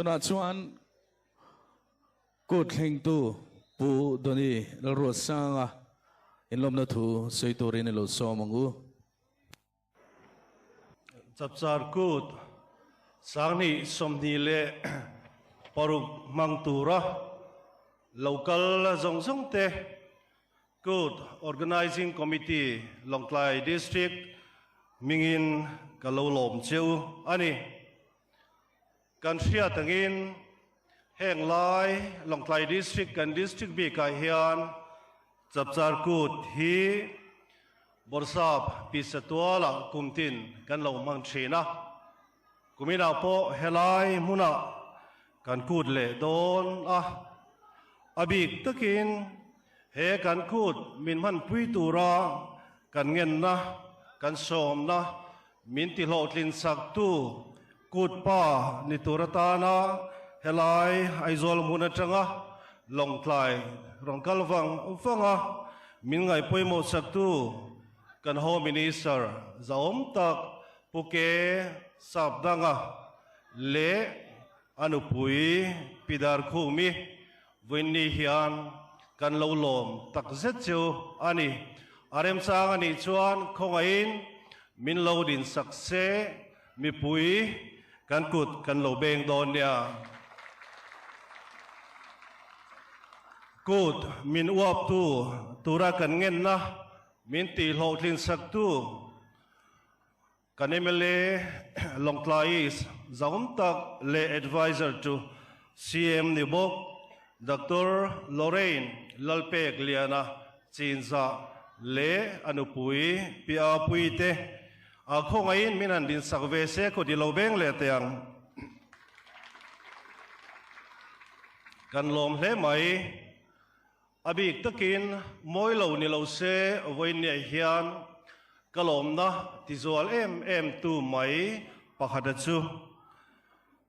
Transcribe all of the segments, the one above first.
Tunah chuan Kut thlengtu Pu Donny Lalruatsanga inlawmna thu sawi turin i lo sawm ang u. Chapchar Kut 2026 hmang tura local zawng zawng te Kut Organizing Committee Lawngtlai District hmingin ka lo lawm che u a ni. Kan hriat angin heng lai Lawngtlai District kan District bikah hian Chapchar Kut hi Bawrhsap Pisatuala kumtin kan lo hmang thin a. Kuminah pawh helai hmunah kan kut leh dawn a. A bik takin he kan kut min hmanpui tura kan ngenna, kan sawmna, Min ti hlawhtlin saktu kut pa ni tur atana helai Aizawl hmun atanga Lawngtlai rawn kal vang vanga min ngaihpawimawh saktu kan Home Minister zahawm tak Pu Ke Sapdanga leh a nupui Pi Darkhumi Vawiinni hian kan lo lawm tak zet chu a ni. A remchang a nih chuan khawngaihin min lo din sak se, mipui kan kut kan lo beng dawn nia. Kut min uaptu tura kan ngenna min tihhlawhtlin saktu Kan mla Lawngtlai East zahawm tak leh Adviser to CM ni bawk Doctor Lorraine Lalpek Liana Chinzah leh a nupui Pi Apuii te a khawngaihin min han dinsak ve se kut i lo beng leh teh ang. Kan lawm hle mai. A bik takin mawi lo ni lo se vawiinniah hian ka lawmna tizual em em tu mai pakhata chu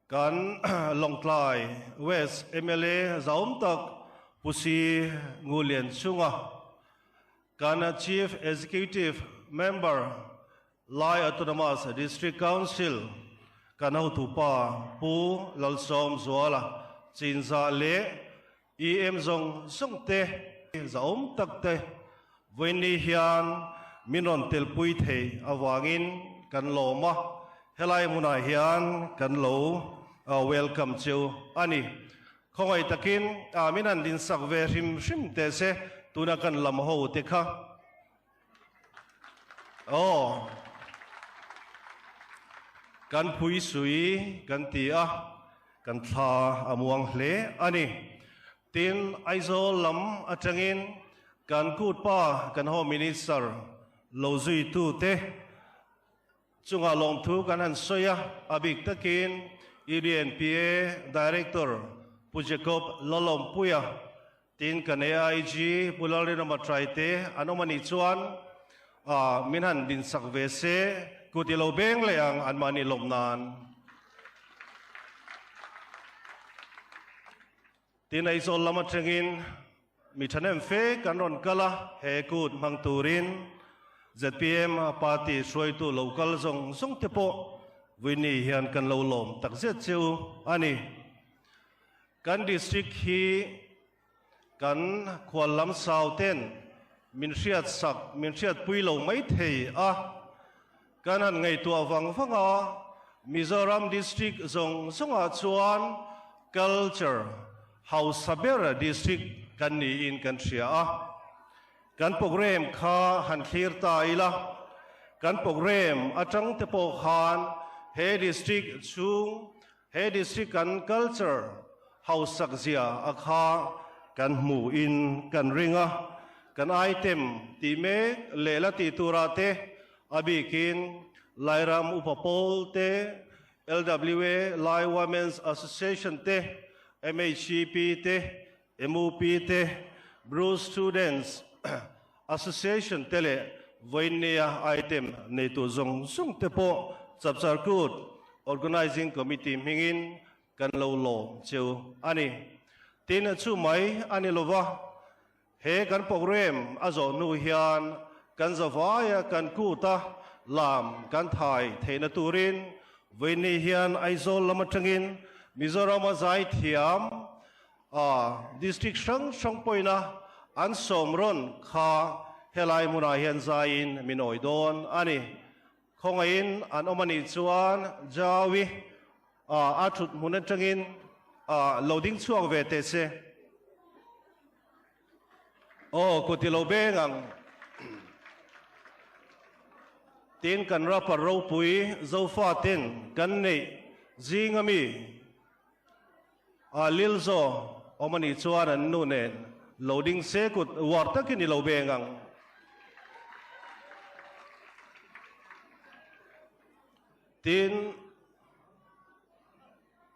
kan Lawngtlai West mla zahawm tak Pu Si Ngulian chunga kan Chief Executive Member Lai Autonomous District Council kan hotupa Pu Lalsawmzuala Chinzah leh EM zawng zawng te zahawm tak te vawiinni hian min rawn telpui thei avangin kan lawm a, helai hmunah hian kan lo welcome cheu a ni. Khawngaih takin min han dinsak ve hrim hrim teh se tuna kan lam ho te kha. Aw, kan phui sui kan ti a, kan thla a muang hle a ni. Tin, Aizawl lam atangin kan kut pa kan Home Minister lo zuitute chungah lawmthu kan han sawi a, a bik takin UDNPA Director Pu Jacob Lalawmpuia, Tin, kan AIG Pu Lalrinawma Traite an awm a nih chuan min han dinsak ve se, kut i lo beng leh ang anmahni lawm nan. Tin, Aizawl lam atangin mi thahnem fe kan rawn kal a, he kut hmang turin zpm party hruaitu lo kal zawng zawng te pawh Vawini hian kan lo lawm takzet che u a ni. Kan district hi kan khual lam sau ten min hriat sak, min hriat pui lo mai thei a, kan han ngaihtuah vang vang a, Mizoram district zawng zawngah chuan culture hausa ber district kan niin kan hria a. Kan program kha han thlir ta ila, kan program atang te pawh khan he district chhung He district kan culture hausak zia a kha kan hmuh in kan ring a, kan item tih mek leh la tih turah te a bikin Lairam Upa Pawl te, LWA, Lai Women's Association te, MHCP te, MUP te, Bru Students Association te leh vawiinnia item neitu zawng zawng te pawh Chapchar Kut Organizing Committee hmingin kan lo lawm cheu a ni. Tin, chu mai a ni lova, he kan program a zawh hnu hian kan zavaia kan kuta lam kan thai theihna turin vawiinni hian Aizawl lam atangin Mizoram a zai thiam a district hrang hrang pawhin a an sawm rawn kha helai hmunah hian zaiin min awi dawn a ni. Khawngaihin an awm a nih chuan Jaui a thut hmun atangin lo ding chhuak ve teh se. Aw kut i lo beng ang. Tin kan rapper ropui Zofa ten kan neih zing ami a Lilzo awm anih chuan an nu nen lo ding se kut uar takin i lo beng ang. Tin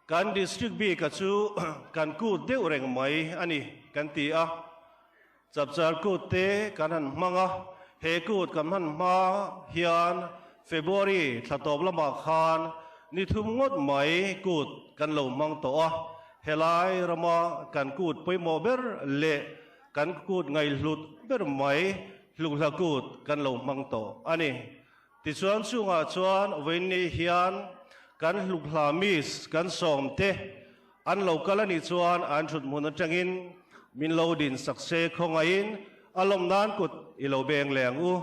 Kan District bika chu kan kut deuh reng mai a ni kan ti a, Chapchar kut te kan han hmang a, he kut kan hman hma hian February thla tawp lamah khan ni thum ngawt mai kut kan lo hmang tawh a, helai rama kan kut pawimawh ber leh kan kut ngaihhlut ber mai Hlukhla kut kan lo hmang tawh a ni. Tichuan chungah chuan vawiinni hian kan hlukhla miss kan sawm te an lo kal a nih chuan an thut hmun atangin min lo din sak se khawngaihin a lawm nan kut i lo beng leh ang u.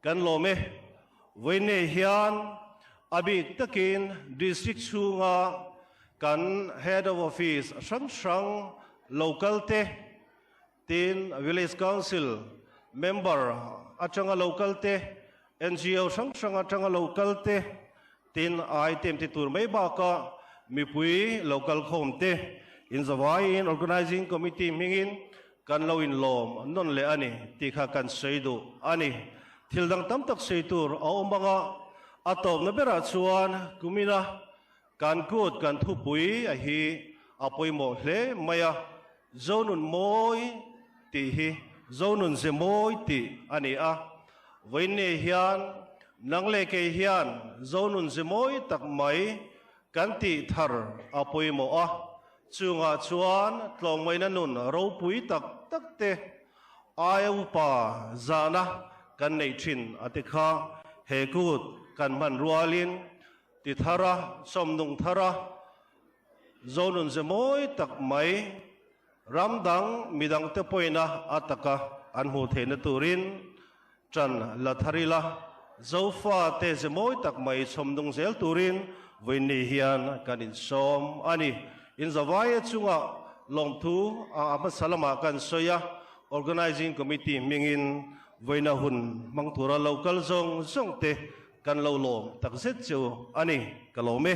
Kan lawm e, vawiinni hian a bik takin district chhunga kan Head of Office hrang hrang local te, tin Village Council member atanga local te, NGO hrang hrang atanga local te, tin item ti tur mai bakah mipui local khawm te inzavaiin Organizing Committee hmingin kan lo inlawm nawn leh a ni tih kha kan sawi duh a ni. Thil dang tam tak sawi tur a awm ang a, a tawpna berah chuan kumina Kan kut kan thupui a hi a pawimawh hle mai a, Zonun mawi tih hi Zonun ze mawi tih a ni a. Vawiinni hian nang leh kei hian Zonun ze mawi tak mai kan tih thar a pawimawh a, chungah chuan tlawmngaihna nun ropui tak tak te aia upa zahna kan neih thin a ti kha he kut kan hman rualin Ti thar a, sawmnung thar a, Zonun ze mawi tak mai, ram dang midangte pawina a taka an hmuh theihna turin ṭan la thar ila, Zofa te ze mawi tak mai chhawmnung zel turin vawiinni hian kan insawm a ni. Inzavaia chunga lawmthu a hmasa lamah kan sawi a, Organizing Committee hmingin vawiina hun hmang tura lo kal zawng zawng te Kan lo lawm tak zet chu a ni, ka lawm e.